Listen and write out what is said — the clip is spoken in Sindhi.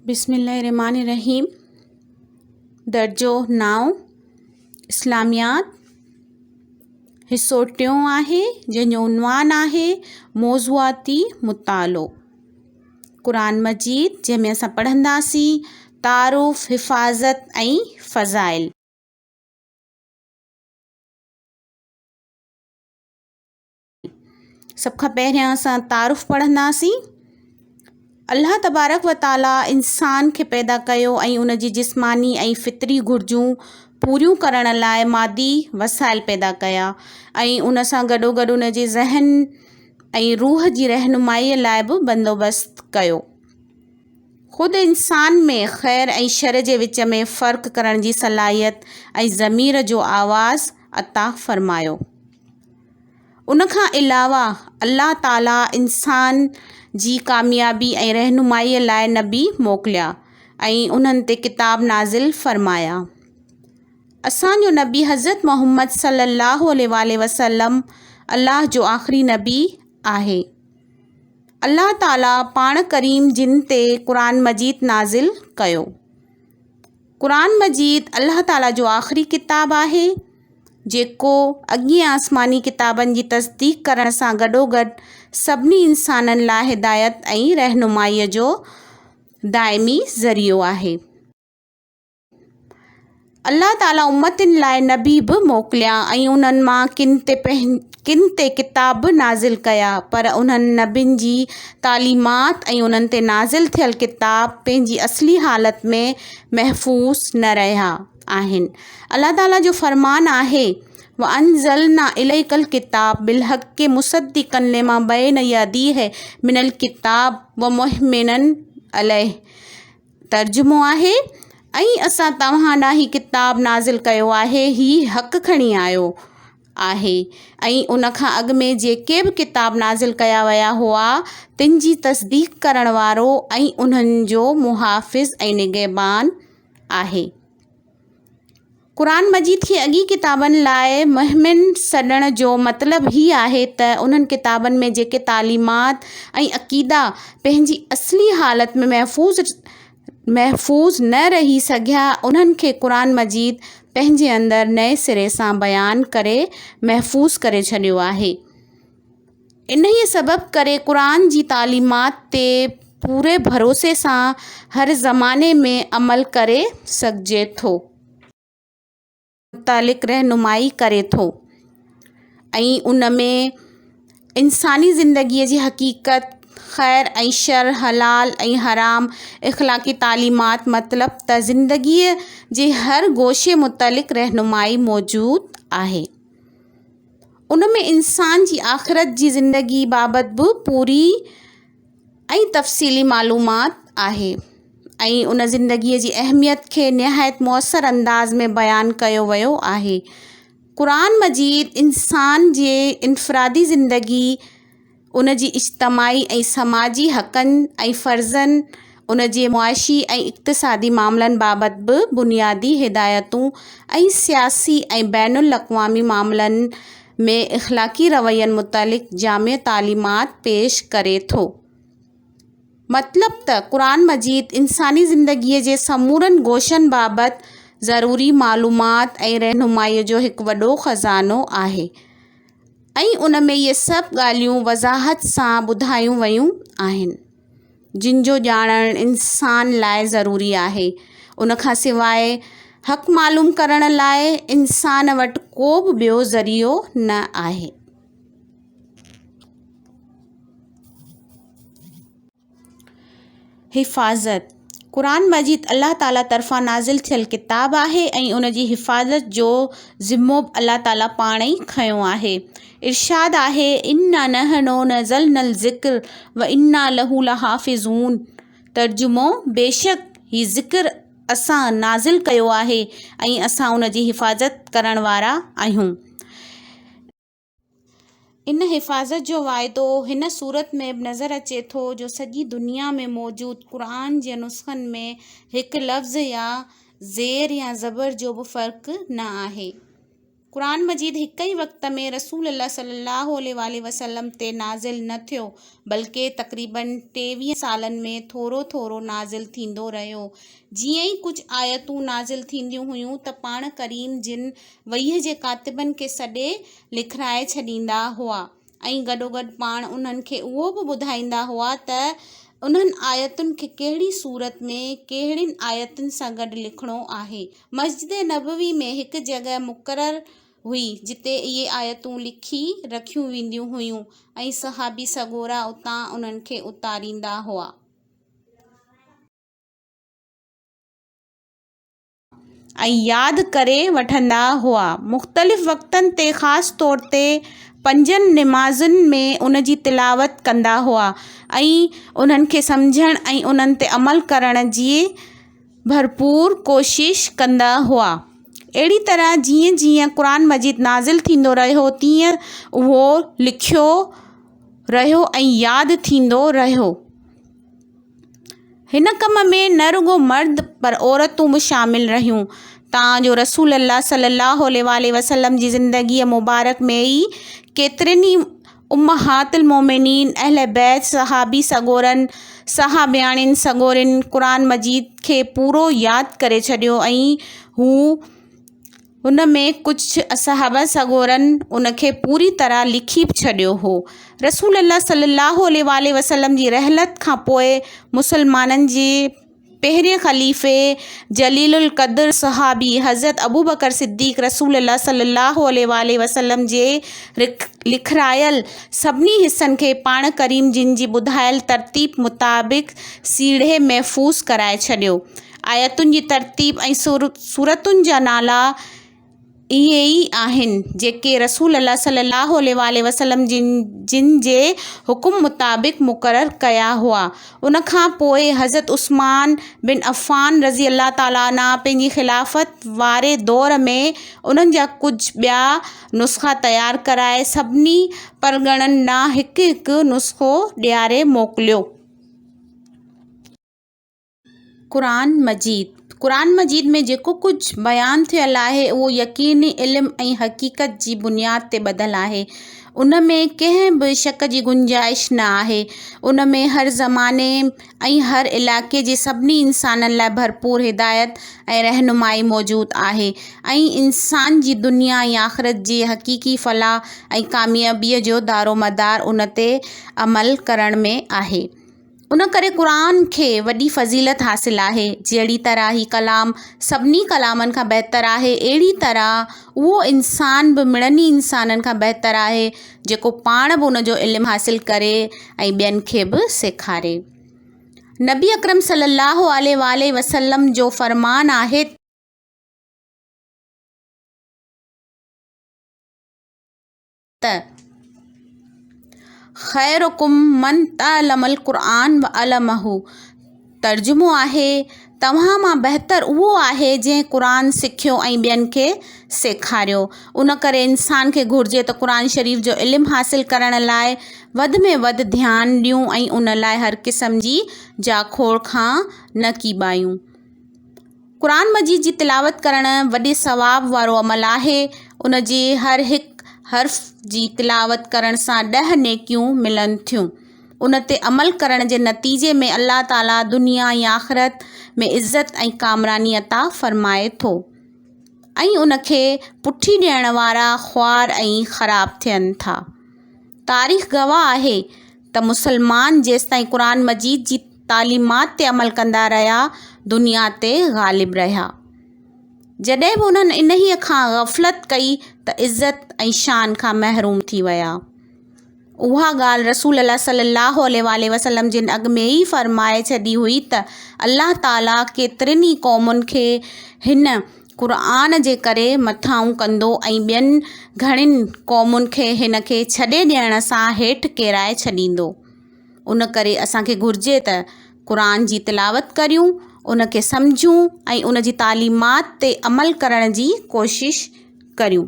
بسم الله الرحمٰن الرحيم درجو نائون اسلاميات حصو ٽيون آهي جنهن جو عنوان آهي موضوعاتي مطالعو قرآن مجيد جنهن ۾ اسان پڙهنداسين تعارف حفاظت ۽ فضائل. سڀ کان پهريان اسان تعارف پڙهنداسين الله تبارڪ و تعاليٰ انسان کي پيدا ڪيو ۽ ان جي جسماني ۽ فطري گهرجون پوريون ڪرڻ لاء مادي وسائل پيدا ڪيا ۽ ان سان گڏو گڏ ان جي ذهن ۽ روح جي رهنمائيء لاء به بندوبست ڪيو خود انسان ۾ خير ۽ شر جي وچ ۾ فرق ڪرڻ جي صلاحيت ۽ ضمير جو آواز عطا فرمايو ان کان علاوه الله تعاليٰ انسان جي ڪاميابي ۽ رهنمائيء لاء نبي موڪليا ۽ انهن تي ڪتاب نازل فرمايا. اسان جو نبي حضرت محمد صلي الله عليه واٰله وسلم الله جو آخري نبي آهي. الله تعاليٰ پاڻ ڪريم جن تي قرآن مجيد نازل ڪيو. قرآن مجيد الله تعاليٰ جو آخري ڪتاب آهي، جيڪو اڳين آسماني ڪتابن جي تصديق ڪرڻ سان گڏوگڏ سڀني انسانن لاء هدايت ۽ رهنمائيء جو دائمي ذريعو آهي. الله تعاليٰ امتن لاء نبي به موڪليا ۽ انهن مان ڪن تي ڪن تي ڪتاب به نازل ڪيا پر انهن نبين جي تعليمات ۽ انهن تي نازل ٿيل ڪتاب پنهنجي اصلي حالت ۾ محفوظ نه رهيا آهن. الله تعاليٰ جو فرمان آهي، وانزلنا اليک الڪتاب بالحق مصدقا لما بين يديه من الڪتاب ومهيمنا عليه ترجمو آهي، ۽ اسان توهان ڏانهن هي ڪتاب نازل ڪيو آهي، هي حق کڻي آيو آهي ۽ ان کان اڳ ۾ جيڪي به ڪتاب نازل ڪيا ويا هئا، تن جي تصديق ڪرڻ وارو ۽ انهن جو محافظ ۽ نگهبان آهي. قرآن مجيد کي اڳين ڪتابن لاء مهمن سڏڻ جو مطلب هي آهي ته انهن ڪتابن ۾ جيڪي تعليمات ۽ عقيدا پنهنجي اصلي حالت ۾ محفوظ محفوظ نه رهي سگهيا انهن کي قرآن مجيد پنهنجي اندر نئين سري سان بيان ڪري محفوظ ڪري ڇڏيو آهي. انهيء سبب ڪري قرآن جي تعليمات تي پوري ڀروسي سان هر زماني ۾ عمل ڪري سگهجي ٿو. متعلق رهنمائي ڪري ٿو ۽ ان ۾ انساني زندگيء جي حقيقت خير ۽ شر حلال ۽ حرام اخلاقي تعليمات مطلب ته زندگيء جي هر گوشي متعلق رهنمائي موجود آهي ان ۾ انسان جي آخرت جي زندگي بابت به پوري ۽ تفصيلي معلومات آهي ۽ ان زندگيء جي اهميت کي نهايت مؤثر انداز ۾ بيان ڪيو ويو آهي. قرآن مجيد انسان جي انفرادي زندگي، ان جي اجتماعي ۽ سماجي حقن ۽ فرضن، ان جي معاشي ۽ اقتصادي معاملن بابت به بنيادي هدايتون ۽ سياسي ۽ بين الاقوامي معاملن ۾ اخلاقي روين متعلق جامع تعليمات پيش ڪري ٿو. مطلب ته قرآن مجيد انساني زندگيء جي سمورن گوشن بابت ضروري معلومات ۽ رهنمائيء جو هڪ وڏو خزانو آهي ۽ ان ۾ اهي سڀ ڳالهيون وضاحت سان ٻڌايون ويون آهن. جن جو ڄاڻڻ انسان لاء ضروري آهي. ان کان سواء حق معلوم ڪرڻ لاء انسان وٽ ڪو به ٻيو ذريعو نه آهي. حفاظت، قرآن مجيد الله تعاليٰ طرفان نازل ٿيل ڪتاب آهي ۽ ان جي حفاظت جو ذمو به الله تعاليٰ پاڻ ئي کنيو آهي. ارشاد آهي، انا نحن نزلنا الذڪر وانا له لحافظون ترجمو، بيشڪ هي ذڪر اسان نازل ڪيو آهي ۽ اسان ان جي حفاظت ڪرڻ وارا آهيون. ان حفاظت جو واعدو هن صورت ۾ به نظر اچي ٿو جو سڄي دنيا ۾ موجود قرآن جي نسخن ۾ هڪ لفظ يا زير يا زبر جو به فرق نه آهي. قرآن مجيد هڪ ئي وقت ۾ رسول الله صلي الله عليه واٰله وسلم تي نازل نه ٿيو، بلڪه تقريباً ٽيويهن سالن ۾ ٿورو ٿورو نازل ٿيندو رهيو. جيئن ئي ڪجهه آيتون نازل ٿينديون هيون ته پاڻ ڪريم جن وحي جي ڪاتبن کي سڏي لکرائي ڇڏيندا هئا ۽ گڏوگڏ پاڻ انهن کي اهو به ٻڌائيندا هئا ته انهن آيتن کي ڪهڙي صورت ۾ ڪهڙين آيتن سان گڏ لکڻو آهي. مسجد نبوي ۾ هڪ جڳهه مقرر هئي جتي اهي آيتون لکي رکيون وينديون هيون ۽ صحابي سڳورا اتان انهن کي اتاريندا هئا. ۽ ياد ڪري وٺندا هئا. مختلف وقتن تي خاص طور تي پنجن نمازن ۾ ان جي تلاوت ڪندا هئا ۽ انهن کي سمجهڻ ۽ انهن تي عمل ڪرڻ جي ڀرپور ڪوشش ڪندا هئا. اهڙي طرح جيئن جيئن قرآن مجيد نازل ٿيندو رهيو تيئن اهو لکيو رهيو ۽ ياد ٿيندو رهيو. هن ڪم ۾ نه رڳو مرد پر عورتون به شامل رهيون، تان جو رسول الله صلي الله عليه واٰله وسلم جي زندگيء مبارڪ ۾ ئي ڪيترين ئي امهات المومنين، اهل بيت، صحابي سڳورن، صحابياڻين سڳورين قرآن مجيد کي پورو ياد ڪري ڇڏيو ۽ هو ان ۾ ڪجهه اصحابه سڳورن ان کي پوري طرح لکي به ڇڏيو هو. رسول الله صلي الله عليه واٰله وسلم جي رحلت کان پوء مسلمانن جي پهرين خليفي جليل القدر صحابي حضرت ابوبڪر صديق رسول الله صلي الله عليه واٰله وسلم جي لکرايل سڀني حصن کي پاڻ ڪريم جن جي ٻڌايل ترتيب مطابق سيڙهي محفوظ ڪرائي ڇڏيو. آيتن جي ترتيب ۽ سورتن جا نالا اهي ئي آهن، جيڪي رسول الله صلي الله عليه واٰله وسلم جن جي حڪم مطابق مقرر ڪيا هئا. ان کان پوء حضرت عثمان بن عفان رضي الله تعالٰي عنه پنهنجي خلافت واري دور ۾ انهن جا ڪجهه ٻيا نسخا تيار ڪرائي سڀني پرڳڻن ڏانهن هڪ هڪ نسخو ڏياري موڪليو. قرآن مجيد، قرآن مجيد ۾ جيڪو ڪجهه بيان ٿيل آهي اهو يقيني علم ۽ حقيقت جي بنياد تي ٻڌل آهي. ان ۾ ڪنهن به شڪ جي گنجائش نه آهي. ان ۾ هر زماني ۽ هر علائقي جي سڀني انسانن لاء ڀرپور هدايت ۽ رهنمائي موجود آهي ۽ انسان جي دنيا ۽ آخرت جي حقيقي فلاح ۽ ڪاميابيء جو دارومدار ان تي عمل ڪرڻ ۾ آهي. ان ڪري قرآن کي وڏي فضيلت حاصل آهي. جهڙي طرح هي ڪلام سڀني ڪلامن کان بهتر آهي، اهڙي طرح اهو انسان به مڙني انسانن کان بهتر آهي، جيڪو پاڻ به ان جو علم حاصل ڪري ۽ ٻين کي به سيکاري. نبي اڪرم صلي الله عليه واٰله وسلم جو فرمان آهي. ته خيرڪم من تعلم القرآن وعلمه ترجمو آهي، توهان مان بهتر اهو آهي جنهن قرآن سکيو ۽ ٻين کي سيکاريو. ان ڪري انسان کي گهرجي ته قرآن شريف جو علم حاصل ڪرڻ لاء وڌ ۾ وڌ ڌيان ڏيون ۽ ان لاء هر قسم جي جاکوڙ کان نه ڪيٻايون. قرآن مجيد جي تلاوت ڪرڻ وڏي ثواب وارو عمل آهي. ان جي هر هڪ حرف جي تلاوت ڪرڻ سان ڏهه نيڪيون ملن ٿيون. ان تي عمل ڪرڻ جي نتيجي ۾ الله تعاليٰ دنيا ۽ آخرت ۾ عزت ۽ ڪامراني عطا فرمائي ٿو ۽ ان کي پٺي ڏيڻ وارا خوار ۽ خراب ٿين ٿا. تاريخ گواهه آهي ته مسلمان جيستائين قرآن مجيد جي تعليمات تي عمل ڪندا رهيا، دنيا تي غالب رهيا. جڏهن به انهن انهيء کان غفلت ڪئي ته عزت ۽ شان کان محروم ٿي ويا. اها ڳالهه رسول الله صلي الله عليه واٰله وسلم جن اڳ ۾ ئي فرمائي ڇڏي هئي ته الله تعاليٰ ڪيترين ئي قومن کي هن قرآن جي ڪري مٿانهون ڪندو ۽ ٻين گهڻين قومن کي هن کي ڇڏي ڏيڻ سان هيٺ ڪيرائي ڇڏيندو. ان ڪري اسان کي گهرجي ته قرآن جي تلاوت ڪريون، ان کي سمجهون ۽ ان جي تعليمات تي عمل ڪرڻ جي ڪوشش ڪريون.